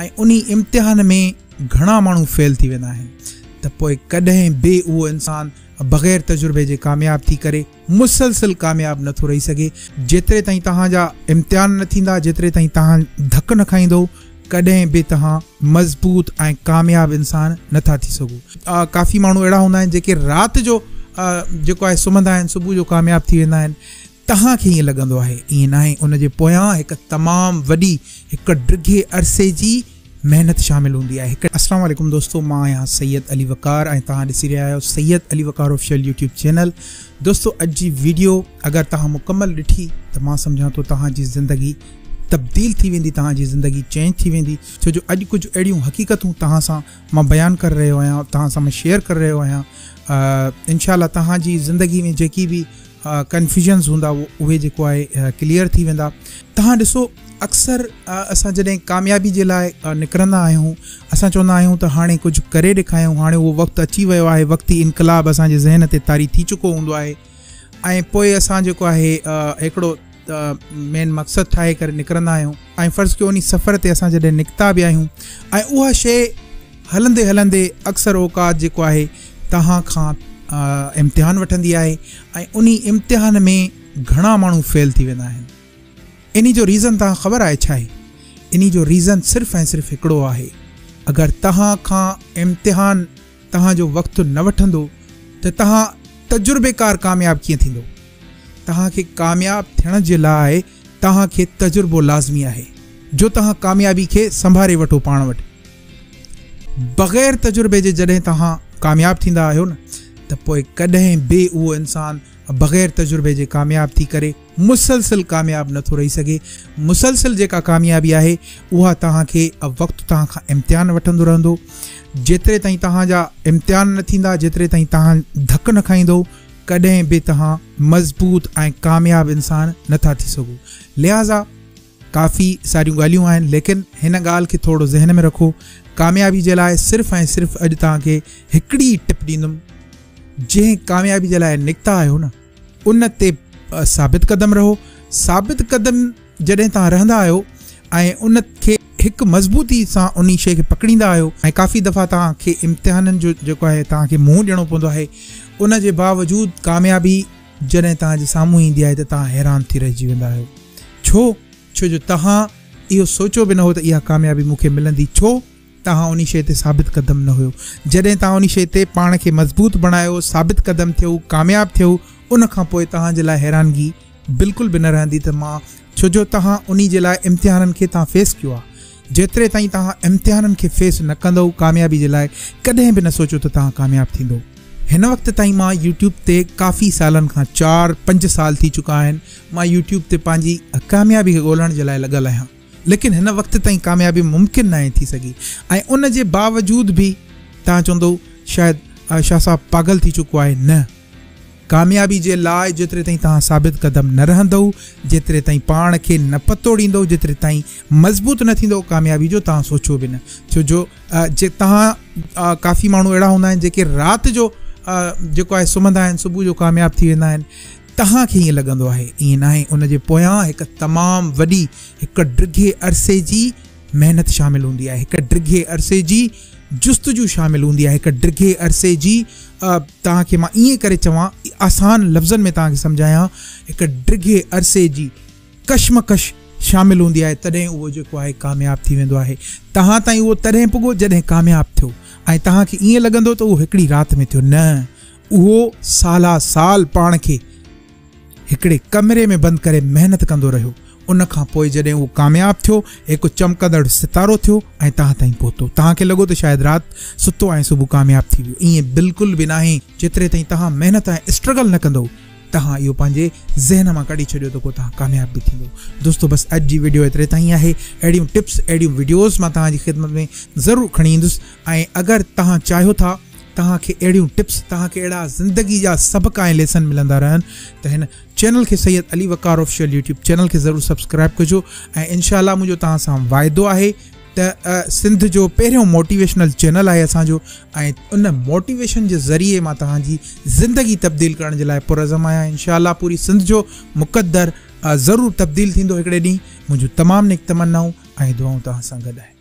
۽ انهي امتحان ۾ گهڻا ماڻهو فيل ٿي ويندا آهن ته پوء ڪڏهن به اهو انسان بغير تجربي جي ڪامياب ٿي ڪري مسلسل ڪامياب نه ٿو رهي سگهي. جيتري تائين توهان جا امتحان نه ٿيندا، جيتري تائين توهان ڌڪ نه کائيندو، ڪڏهن به توهان مضبوط ۽ ڪامياب انسان نه ٿا ٿي سگهو. ڪافي ماڻهو اهڙا هوندا آهن جيڪي رات جو جيڪو آهي سمهندا آهن صبح جو ڪامياب ٿي ويندا آهن. توهان کي ائين لڳندو آهي، ائين ناهي، ان جي پويان هڪ تمام وڏي هڪ ڊگهي عرصي جي محنت شامل هوندي آهي. هڪ. السلام عليڪم دوستو مان آهيان سيد علي وقار ۽ توهان ڏسي رهيا آهيو Syed Ali Waqar official YouTube channel. دوستو اڄ جي ويڊيو اگر توهان مڪمل ڏٺي ته مان سمجهان ٿو توهان جي زندگي تبديل ٿي ويندي، توهان جي زندگي چينج ٿي ويندي، ڇو جو اڄ ڪجهه اهڙيون حقيقتون توهان سان مان بيان ڪري رهيو آهيان، توهان سان مان شيئر ڪري رهيو آهيان. انشاء الله توهان جي زندگي ۾ جيڪي به ڪنفيوژنز هوندا اهي جيڪو آهي ڪليئر ٿي ويندا. توهان ڏسو اڪثر اسان جڏهن ڪاميابي جي لاء نڪرندا آهيون اسان چوندا آهيون ته هاڻي ڪجهه ڪري ڏيکايون، هاڻي اهو وقت اچي ويو آهي، وقتي انقلاب اسان جي ذهن تي طاري ٿي چڪو هوندو آهي ۽ پوء اسان جيڪو آهي هڪڙو مين مقصد ٺاهي ڪري نڪرندا آهيون ۽ فرض ڪيو انهي سفر تي اسان جڏهن نڪتا به آهيون ۽ اها شيء هلندي هلندي اڪثر اوقات جيڪو آهي توهان کان امتحان وٺندي آهي ۽ انهي امتحان ۾ گهڻا ماڻهو فيل ٿي ويندا آهن. انهي جو ريزن توهان خبر آهي ڇا آهي؟ انهي جو ريزن صرف ۽ صرف هڪڙو آهي اگر توهان کان امتحان توهان جو وقت نه وٺندو ته توهان تجربيڪار ڪامياب ڪيئن ٿيندو؟ توهان کي ڪامياب ٿيڻ جي لاء توهان کي تجربو لازمي آهي جو توهان ڪاميابي کي سنڀاري وٺو پاڻ وٽ. بغير تجربي جي جڏهن توهان ڪامياب ٿيندا آهيو نه ته پوء ڪڏهن به اهو انسان بغير تجربي جي ڪامياب ٿي ڪري مسلسل ڪامياب نه ٿو رهي سگهي. مسلسل جيڪا ڪاميابي آهي اها توهان کي وقت توهان کان امتحان وٺندو رهندو. جيتري تائين توهان جا امتحان نه ٿيندا، جيتري تائين توهان ڌڪ نه کائيندو، ڪڏهن به توهان مضبوط ۽ ڪامياب انسان نه ٿا ٿي سگهو. لهٰذا ڪافي ساريون ڳالهيون آهن ليڪن هن ڳالهه کي ٿورو ذهن ۾ رکو، ڪاميابي جي لاء صرف ۽ صرف اڄ توهان کي هڪڙي ئي ٽپ ڏيندم، جنهن ڪاميابي جي لاء نڪتا آهيو نه ان تي ثابت قدم رهو، ثابت قدم جڏهن توهان رهندا آهيو ۽ ان کي هڪ مضبوطي سان انهي شيء کي پڪڙيندا آهيو ۽ ڪافي دفعا توهان کي امتحانن جو جيڪو آهي توهان کي منهن ڏيڻو پوندو آهي ان جي باوجود ڪاميابي جڏهن توهان جي سامهون ايندي آهي ته توهان حيران ٿي رهجي ويندا آهيو. ڇو؟ ڇو جو توهان اهو سوچيو به نه هو ته اها ڪاميابي مون کي ملندي. ڇو؟ توهان انهي شيء تي ثابت قدم نه هيو. جڏهن توهان انهي شيء تي پاڻ کي مضبوط بڻايو، ثابت قدم ٿيو، ڪامياب ٿيو، ان کان پوء توهان جي لاء حيرانگي بلڪل به نه رهندي ته مان ڇو جو توهان انهي جي لاء امتحانن کي توهان فيس ڪيو آهي. جيتري تائين توهان امتحانن کي فيس نه ڪندؤ ڪاميابي جي لاء ڪڏهن به نه سوچيو ته توهان ڪامياب ٿيندؤ. هن وقت تائين مان يوٽيوب تي ڪافي سالن کان چار پنج سال ٿي چڪا آهن مان يوٽيوب تي پنهنجي ڪاميابي کي ڳولڻ جي لاء لڳل آهيان ليڪن هن وقت تائين ڪاميابي ممڪن ناهي ٿي سگهي ۽ ان جي باوجود به توهان چوندؤ شايد شاهه صاحب پاڳل ٿي چڪو آهي نه ڪاميابي جي لاء جيتري تائين توهان ثابت قدم نه رهندؤ، جيتري تائين پاڻ کي نه پتوڙيندؤ، جيتري تائين مضبوط نه ٿيندؤ ڪاميابي جو توهان سوچيو به نه. ڇو جو جي توهان ڪافي ماڻهو اهڙا هوندا آهن جيڪي رات جو جيڪو آهي سمهندا آهن صبح جو ڪامياب ٿي ويندا آهن. توهان کي ائين لڳندو آهي، ائين ناهي. ان جي پويان هڪ تمام وڏي هڪ ڊگهي عرصي جي محنت شامل هوندي آهي، هڪ ڊگهي عرصي جي جستجو شامل هوندي آهي، هڪ ڊگهي عرصي جي توهان کي مان ائين ڪري چوان آسان لفظن ۾ توهان کي سمجهايان هڪ ڊگهي عرصي جي ڪشمڪش شامل هوندي آهي تڏهن اهو جيڪو آهي ڪامياب ٿي ويندو آهي. توهان تائين اهو تڏهن پڳو جڏهن ڪامياب ٿيو ۽ توهان کي ائين لڳندو ته اهو هڪڙي رات ۾ ٿيو نه اهو سالا سال پاڻ کي هڪڙي ڪمري ۾ بند ڪري محنت ڪندو رهيو. ان کان پوء جڏهن اهو ڪامياب ٿيو، هڪ چمڪندڙ ستارو ٿيو ۽ توهان تائين پهتو. توهان کي لڳو ته شايد رات ستو ۽ صبح ڪامياب ٿي ويو. ائين بلڪل به ناهي. جيتري تائين توهان محنت ۽ اسٽرگل نه ڪندؤ، توهان اهو پنهنجي ذهن مان ڪڍي ڇڏيو ته ڪو توهان ڪامياب به ٿيندؤ. دوستو بس اڄ جي وڊيو ايتري تائين آهي. اهڙيون ٽپس، اهڙيون وڊيوز مان توهان جي خدمت ۾ ضرور کڻي ايندس ۽ اگر توهان چاهيو ٿا توهان کي اهڙيون ٽپس، توهان کي اهڙا زندگي جا سبق ۽ ليسن ملندا رهن ته هن چينل کي Syed Ali Waqar official YouTube channel کي ضرور سبسڪرائب ڪجو ۽ انشاء الله منهنجو توهان سان واعدو آهي ته سنڌ جو پهريون موٽيويشنل چينل آهي اسان جو ۽ ان موٽيويشن جي ذريعي مان توهان جي زندگي تبديل ڪرڻ جي لاء پرعزم آهيان انشاء الله پوري سنڌ جو مقدر ضرور تبديل ٿيندو هڪڙي ڏينهن منهنجون تمام نيڪ تمنائون ۽ دعائون توهان سان گڏ آهن.